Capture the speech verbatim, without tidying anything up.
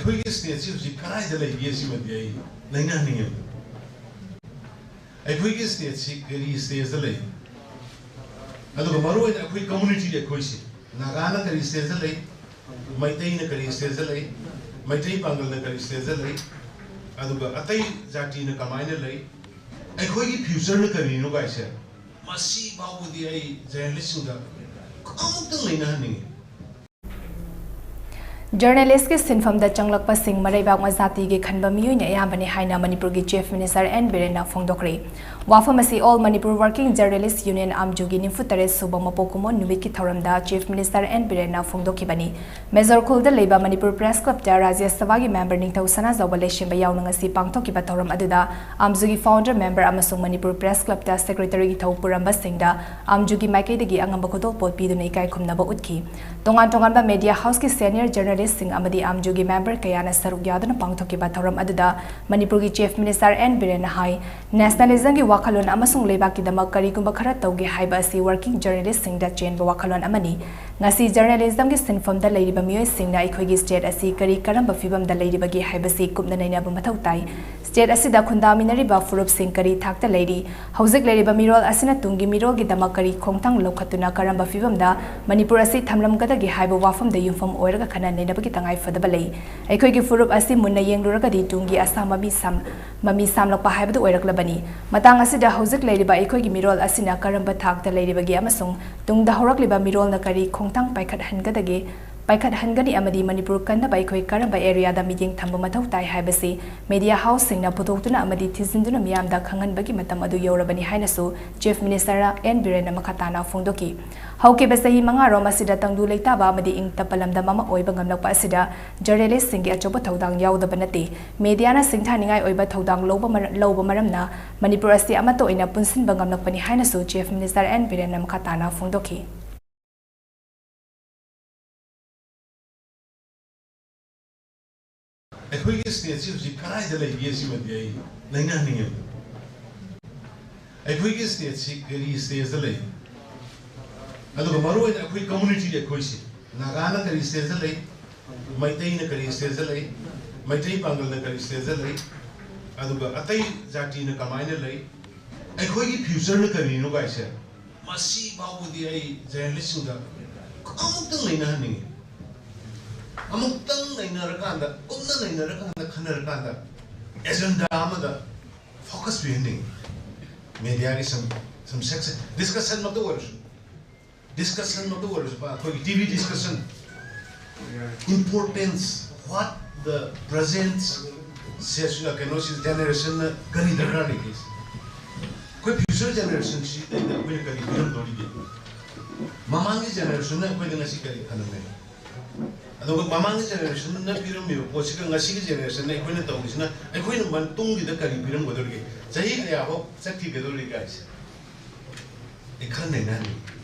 ꯑꯩꯈꯣꯏꯒꯤ ꯁ꯭ꯇꯦꯠꯁꯤ ꯍꯧꯖꯤꯛ ꯀꯗꯥꯏꯗ ꯂꯩꯒꯦ ꯁꯤꯃꯗꯤ ꯑꯩ ꯅꯩꯅꯍꯟꯅꯤꯡꯉꯦ꯫ ꯑꯩꯈꯣꯏꯒꯤ ꯁ꯭ꯇꯦꯠꯁꯤ ꯀꯔꯤ ꯁ꯭ꯇꯦꯠꯇ ꯂꯩ? ꯑꯗꯨꯒ ꯃꯔꯨꯑꯣꯏꯅ ꯑꯩꯈꯣꯏ ꯀꯝꯃ꯭ꯌꯨꯅꯤꯇꯤ ꯑꯩꯈꯣꯏꯁꯤ, ꯅꯥꯒꯥꯅ ꯀꯔꯤ ꯁ꯭ꯇꯦꯠꯇ ꯂꯩ? ꯃꯩꯇꯩꯅ ꯀꯔꯤ ꯁ꯭ꯇꯦꯠꯇ ꯂꯩ? ꯃꯩꯇꯩ ꯄꯥꯡꯒꯜꯅ ꯀꯔꯤ ꯁ꯭ꯇꯦꯠꯇ ꯂꯩ? ꯑꯗꯨꯒ ꯑꯇꯩ ꯖꯥꯇꯤꯅ ꯀꯃꯥꯏꯅ ꯂꯩ? ꯑꯩꯈꯣꯏꯒꯤ ꯐ꯭ꯌꯨꯆꯔꯅ ꯀꯔꯤꯅꯣ ꯀꯥꯏꯁꯦ, ꯃꯁꯤ ꯐꯥꯎꯕꯗꯤ ꯑꯩ ꯖꯔꯅꯦꯂꯤꯁꯁꯤꯡꯗ ꯑꯃꯨꯛꯇꯪ ꯅꯩꯅꯍꯟꯅꯤꯡꯉꯤ꯫ ꯖꯔꯅꯦꯂꯤꯁꯀꯤ ꯁꯤꯟꯐꯝꯗ ꯆꯪꯂꯛꯄꯁꯤꯡ ꯃꯔꯩꯕꯥꯛ ꯃꯖꯥꯇꯤꯒꯤ ꯈꯟꯕ ꯃꯤꯑꯣꯏꯅ ꯑꯌꯥꯝꯕꯅꯤ ꯍꯥꯏꯅ ꯃꯅꯤꯄꯨꯔꯒꯤ ꯆꯤꯐ ꯃꯤꯅꯤꯁꯇꯔ ꯑꯦꯟ ꯕꯤꯔꯦꯟꯅ ꯐꯣꯡꯗꯣꯛꯈ꯭ꯔꯦ꯫ ꯋꯥꯐꯝ ꯑꯁꯤ all Manipur working journalists union, ꯑꯥꯝꯖꯨꯒꯤ ꯅꯤꯐꯨ ꯇꯔꯦꯠ ꯁꯨꯕ ꯃꯄꯣꯛ ꯀꯨꯝꯑꯣꯟ ꯅꯨꯃꯤꯠꯀꯤ ꯊꯧꯔꯝꯗ ꯆꯤꯐ ꯃꯤꯅꯤꯁꯇꯔ ꯑꯦꯟ ꯕꯤꯔꯦꯟꯅ ꯐꯣꯡꯗꯣꯛꯈꯤꯕꯅꯤ꯫ ꯃꯦꯖꯣꯔ ꯈꯨꯜꯗ ꯂꯩꯕ ꯃꯅꯤꯄꯨꯔ ꯄ꯭ꯔꯦꯁ ꯀ꯭ꯂꯕꯇ ꯔꯥꯖ꯭ꯌ ꯁꯚꯥꯒꯤ ꯃꯦꯝꯕꯔ ꯅꯤꯡꯊꯧ ꯁꯅꯥꯖꯥꯎꯕ ꯂꯩꯁꯦꯝꯕ ꯌꯥꯎꯅ ꯉꯁꯤ ꯄꯥꯡꯊꯣꯛꯈꯤꯕ ꯊꯧꯔꯝ ꯑꯗꯨꯗ ꯑꯥꯝꯖꯨꯒꯤ ꯐꯥꯎꯟꯗꯔ ꯃꯦꯝꯕꯔ ꯑꯃꯁꯨꯡ ꯃꯅꯤꯄꯨꯔ ꯄ꯭ꯔꯦꯁ ꯀ꯭ꯂꯕꯇ ꯁꯦꯀ꯭ꯔꯦꯇꯔꯤꯒꯤ ꯊꯧ ꯄꯨꯔꯝꯕꯁꯤꯡꯗ ꯑꯥꯝꯖꯨꯒꯤ ꯃꯥꯏꯀꯩꯗꯒꯤ ꯑꯉꯝꯕ ꯈꯨꯗꯣꯜꯄꯣꯠ ꯄꯤꯗꯨꯅ ꯏꯀꯥꯏ ꯈꯨꯝꯅꯕ ꯎꯠꯈꯤ꯫ ꯇꯣꯉꯥꯟ ꯇꯣꯉꯥꯟꯕ ꯃꯦꯗꯤꯌꯥ ꯍꯥꯎꯁꯀꯤ ꯁꯦꯅꯤꯌꯔ ꯖꯔꯅꯦꯂꯤꯁꯁꯤꯡ ꯑꯃꯗꯤ ꯑꯥꯝꯖꯨꯒꯤ ꯃꯦꯝꯕꯔ ꯀꯌꯥꯅ ꯁꯔꯨꯛ ꯌꯥꯗꯨꯅ ꯄꯥꯡꯊꯣꯛꯈꯤꯕ ꯊꯧꯔꯝ ꯑꯗꯨꯗ ꯃꯅꯤꯄꯨꯔꯒꯤ ꯆꯤꯐ ꯃꯤꯅꯤꯁꯇꯔ ꯑꯦꯟ ꯕꯤꯔꯦꯟꯅ ꯍꯥꯏ, ꯅꯦꯁꯅꯦꯂꯤꯖꯝꯒꯤ ꯋꯥꯈꯜꯂꯣꯟ ꯑꯃꯁꯨꯡ ꯂꯩꯕꯥꯛꯀꯤꯗꯃꯛ ꯀꯔꯤꯒꯨꯝꯕ ꯈꯔ ꯇꯧꯒꯦ ꯍꯥꯏꯕ ꯑꯁꯤ ꯋꯥꯔꯀꯤꯡ ꯖꯔꯅꯦꯂꯤꯁꯁꯤꯡꯗ ꯆꯦꯟꯕ ꯋꯥꯈꯜꯂꯣꯟ ꯑꯃꯅꯤ꯫ ꯉꯁꯤ ꯖꯔꯅꯦꯂꯤꯖꯝꯒꯤ ꯁꯤꯟꯐꯝꯗ ꯂꯩꯔꯤꯕ ꯃꯤꯑꯣꯏꯁꯤꯡꯅ ꯑꯩꯈꯣꯏꯒꯤ ꯁ꯭ꯇꯦꯠ ꯑꯁꯤ ꯀꯔꯤ ꯀꯔꯝꯕ ꯐꯤꯕꯝꯗ ꯂꯩꯔꯤꯕꯒꯦ ꯍꯥꯏꯕꯁꯤ ꯀꯨꯞꯅ ꯅꯩꯅꯕ ꯃꯊꯧ ꯇꯥꯏ꯫ ꯁ꯭ꯇꯦꯠ ꯑꯁꯤꯗ ꯈꯨꯟꯗꯥꯃꯤꯟꯅꯔꯤꯕ ꯐꯨꯔꯨꯞꯁꯤꯡ ꯀꯔꯤ ꯊꯥꯛꯇ ꯂꯩꯔꯤ? ꯍꯧꯖꯤꯛ ꯂꯩꯔꯤꯕ ꯃꯤꯔꯣꯜ ꯑꯁꯤꯅ ꯇꯨꯡꯒꯤ ꯃꯤꯔꯣꯜꯒꯤꯗꯃꯛ ꯀꯔꯤ ꯈꯣꯡꯊꯥꯡ ꯂꯧꯈꯠꯇꯨꯅ ꯀꯔꯝꯕ ꯐꯤꯕꯝꯗ ꯃꯅꯤꯄꯨꯔ ꯑꯁꯤ ꯊꯝꯂꯝꯒꯗꯒꯦ ꯍꯥꯏꯕ ꯋꯥꯐꯝꯗ ꯌꯨꯝꯐꯝ ꯑꯣꯏꯔꯒ ꯈꯟꯅ ꯅꯩꯅꯕꯒꯤ ꯇꯉꯥꯏ ꯐꯗꯕ ꯂꯩ꯫ ꯑꯩꯈꯣꯏꯒꯤ ꯐꯨꯔꯨꯞ ꯑꯁꯤ ꯃꯨꯟꯅ ꯌꯦꯡꯂꯨꯔꯒꯗꯤ ꯇꯨꯡꯒꯤ ꯑꯁꯥ ꯃꯃꯤ ꯁꯥꯝ-, ꯃꯃꯤ ꯁꯥꯝꯂꯛꯄ ꯍꯥꯏꯕꯗꯨ ꯑꯣꯏꯔꯛꯂꯕꯅꯤ꯫ ꯃꯇꯥꯡ ꯑꯁꯤꯗ ꯍꯧꯖꯤꯛ ꯂꯩꯔꯤꯕ ꯑꯩꯈꯣꯏꯒꯤ ꯃꯤꯔꯣꯜ ꯑꯁꯤꯅ ꯀꯔꯝꯕ ꯊꯥꯛꯇ ꯂꯩꯔꯤꯕꯒꯦ ꯑꯃꯁꯨꯡ ꯇꯨꯡꯗ ꯍꯧꯔꯛꯂꯤꯕ ꯃꯤꯔꯣꯜꯅ ꯀꯔꯤ ꯈꯣꯡꯊꯥꯡ ꯄꯥꯏꯈꯠꯍꯟꯒꯗꯒꯦ, ꯄꯥꯏꯈꯠꯍꯟꯒꯅꯤ ꯑꯃꯗꯤ ꯃꯅꯤꯄꯨꯔ ꯀꯟꯅꯕ ꯑꯩꯈꯣꯏ ꯀꯔꯝꯕ ꯑꯦꯔꯤꯌꯥꯗ ꯃꯤꯠꯌꯦꯡ ꯊꯝꯕ ꯃꯊꯧ ꯇꯥꯏ ꯍꯥꯏꯕꯁꯤ ꯃꯦꯗꯤꯌꯥ ꯍꯥꯎꯁꯁꯤꯡꯅ ꯄꯨꯊꯣꯛꯇꯨꯅ ꯑꯃꯗꯤ ꯊꯤꯖꯤꯟꯗꯨꯅ ꯃꯤꯌꯥꯝꯗ ꯈꯪꯍꯟꯕꯒꯤ ꯃꯇꯝ ꯑꯗꯨ ꯌꯧꯔꯕꯅꯤ ꯍꯥꯏꯅꯁꯨ ꯆꯤꯐ ꯃꯤꯅꯤꯁꯇꯔ ꯑꯦꯟ ꯕꯤꯔꯦꯟꯅ ꯃꯈꯥ ꯇꯥꯅ ꯐꯣꯡꯗꯣꯛꯈꯤ꯫ ꯍꯧꯈꯤꯕ ꯆꯍꯤ ꯃꯉꯥꯔꯣꯝ ꯑꯁꯤꯗ ꯇꯪꯗꯨ ꯂꯩꯇꯥꯕ ꯑꯃꯗꯤ ꯏꯪ ꯇꯞꯄ ꯂꯝꯗꯝ ꯑꯃ ꯑꯣꯏꯕ ꯉꯝꯂꯛꯄ ꯑꯁꯤꯗ ꯖꯔꯅꯦꯂꯤꯁꯁꯤꯡꯒꯤ ꯑꯆꯧꯕ ꯊꯧꯗꯥꯡ ꯌꯥꯎꯗꯕ ꯅꯠꯇꯦ꯫ ꯃꯦꯗꯤꯌꯥꯅ ꯁꯤꯡꯊꯥꯅꯤꯡꯉꯥꯏ ꯑꯣꯏꯕ ꯊꯧꯗꯥꯡ ꯂꯧꯕ ꯃꯔ-, ꯂꯧꯕ ꯃꯔꯝꯅ ꯃꯅꯤꯄꯨꯔ ꯑꯁꯤ ꯑꯃꯠꯇ ꯑꯣꯏꯅ ꯄꯨꯟꯁꯤꯟꯕ ꯉꯝꯂꯛꯄꯅꯤ ꯍꯥꯏꯅꯁꯨ ꯆꯤꯐ ꯃꯤꯅꯤꯁꯇꯔ ꯑꯦꯟ ꯕꯤꯔꯦꯟꯅ ꯃꯈꯥ ꯇꯥꯅ ꯐꯣꯡꯗꯣꯛꯈꯤ꯫ ꯑꯩꯈꯣꯏꯒꯤ ꯁ꯭ꯇꯦꯠꯁꯤ ꯍꯧꯖꯤꯛ ꯀꯗꯥꯏꯗ ꯂꯩꯒꯦ ꯁꯤꯃꯗꯤ ꯑꯩ ꯅꯩꯅꯍꯟꯅꯤꯡꯉꯦꯕ꯫ ꯑꯩꯈꯣꯏꯒꯤ ꯁ꯭ꯇꯦꯠꯁꯤ ꯀꯔꯤ ꯁ꯭ꯇꯦꯠꯇ ꯂꯩ? ꯑꯗꯨꯒ ꯃꯔꯨꯑꯣꯏꯅ ꯑꯩꯈꯣꯏ ꯀꯝꯃ꯭ꯌꯨꯅꯤꯇꯤ ꯑꯩꯈꯣꯏꯁꯤ, ꯅꯥꯒꯥꯅ ꯀꯔꯤ ꯁ꯭ꯇꯦꯠꯇ ꯂꯩ? ꯃꯩꯇꯩꯅ ꯀꯔꯤ ꯁ꯭ꯇꯦꯖꯇ ꯂꯩ, ꯃꯩꯇꯩ ꯄꯥꯡꯒꯜꯅ ꯀꯔꯤ ꯁ꯭ꯇꯦꯖꯇ ꯂꯩ, ꯑꯗꯨꯒ ꯑꯇꯩ ꯖꯥꯇꯤꯅ ꯀꯃꯥꯏꯅ ꯂꯩ, ꯑꯩꯈꯣꯏꯒꯤ ꯐ꯭ꯌꯨꯆꯔꯅ ꯀꯔꯤꯅꯣ ꯀꯥꯏꯁꯦ, ꯃꯁꯤ ꯐꯥꯎꯕꯗꯤ ꯑꯩ ꯖꯔꯅꯦꯂꯤꯁꯁꯤꯡꯗ ꯑꯃꯨꯛꯇꯪ ꯅꯩꯅꯍꯟꯅꯤꯡꯉꯤ꯫ ꯑꯃꯨꯛꯇꯪ ꯅꯩꯅꯔꯀꯥꯟꯗ, ꯀꯨꯞꯅ ꯅꯩꯅꯔꯀꯥꯟꯗ, ꯈꯟꯅꯔꯀꯥꯟꯗ ꯑꯦꯖꯦꯟꯗꯥ ꯑꯃꯗ ꯐꯣꯀꯁ ꯄꯤꯍꯟꯅꯤꯡꯉꯤ꯫ ꯃꯦꯗꯤꯌꯥꯒꯤ ꯁꯨꯝ ꯁꯨꯝ ꯁꯦꯛꯁꯟ ꯗꯤꯁꯀꯁꯟꯃꯛꯇ ꯑꯣꯏꯔꯁꯨ, ꯗꯤꯁꯀꯁꯟꯃꯛꯇ ꯑꯣꯏꯔꯁꯨ, ꯑꯩꯈꯣꯏꯒꯤ T V discussion, importance, what the present ꯀꯩꯅꯣꯁꯤ, ꯖꯦꯅꯦꯔꯦꯁꯟꯅ ꯀꯔꯤ ꯗꯔꯀꯥꯔ ꯂꯩꯒꯦ? ꯑꯩꯈꯣꯏ ꯐ꯭ꯌꯨꯆꯔ ꯖꯦꯅꯦꯔꯦꯁꯟꯁꯤꯗꯩꯗ ꯑꯩꯈꯣꯏꯅ ꯀꯔꯤ ꯄꯤꯔꯝꯗꯣꯔꯤꯒꯦ? ꯃꯃꯥꯡꯒꯤ ꯖꯦꯅꯦꯔꯦꯁꯟꯅ ꯑꯩꯈꯣꯏꯗ ꯉꯁꯤ ꯀꯔꯤ ꯐꯪꯍꯜꯂꯦ? ꯑꯗꯨꯒ ꯃꯃꯥꯡꯒꯤ ꯖꯦꯅꯦꯔꯦꯁꯟꯅ ꯄꯤꯔꯝꯃꯤꯕ ꯄꯣꯠꯁꯤꯒ ꯉꯁꯤꯒꯤ ꯖꯦꯅꯦꯔꯦꯁꯟꯅ ꯑꯩꯈꯣꯏꯅ ꯇꯧꯔꯤꯁꯤꯅ ꯑꯩꯈꯣꯏꯅ ꯃꯇꯨꯡꯒꯤꯗ ꯀꯔꯤ ꯄꯤꯔꯝꯒꯗꯧꯔꯤꯒꯦ? ꯆꯍꯤ ꯀꯌꯥꯐꯥꯎ ꯆꯠꯈꯤꯒꯗꯧꯔꯤꯒꯦ ꯍꯥꯏꯁꯦ ꯑꯩ ꯈꯟꯅꯩꯅ ꯍꯥꯏꯅꯤꯡꯉꯤ꯫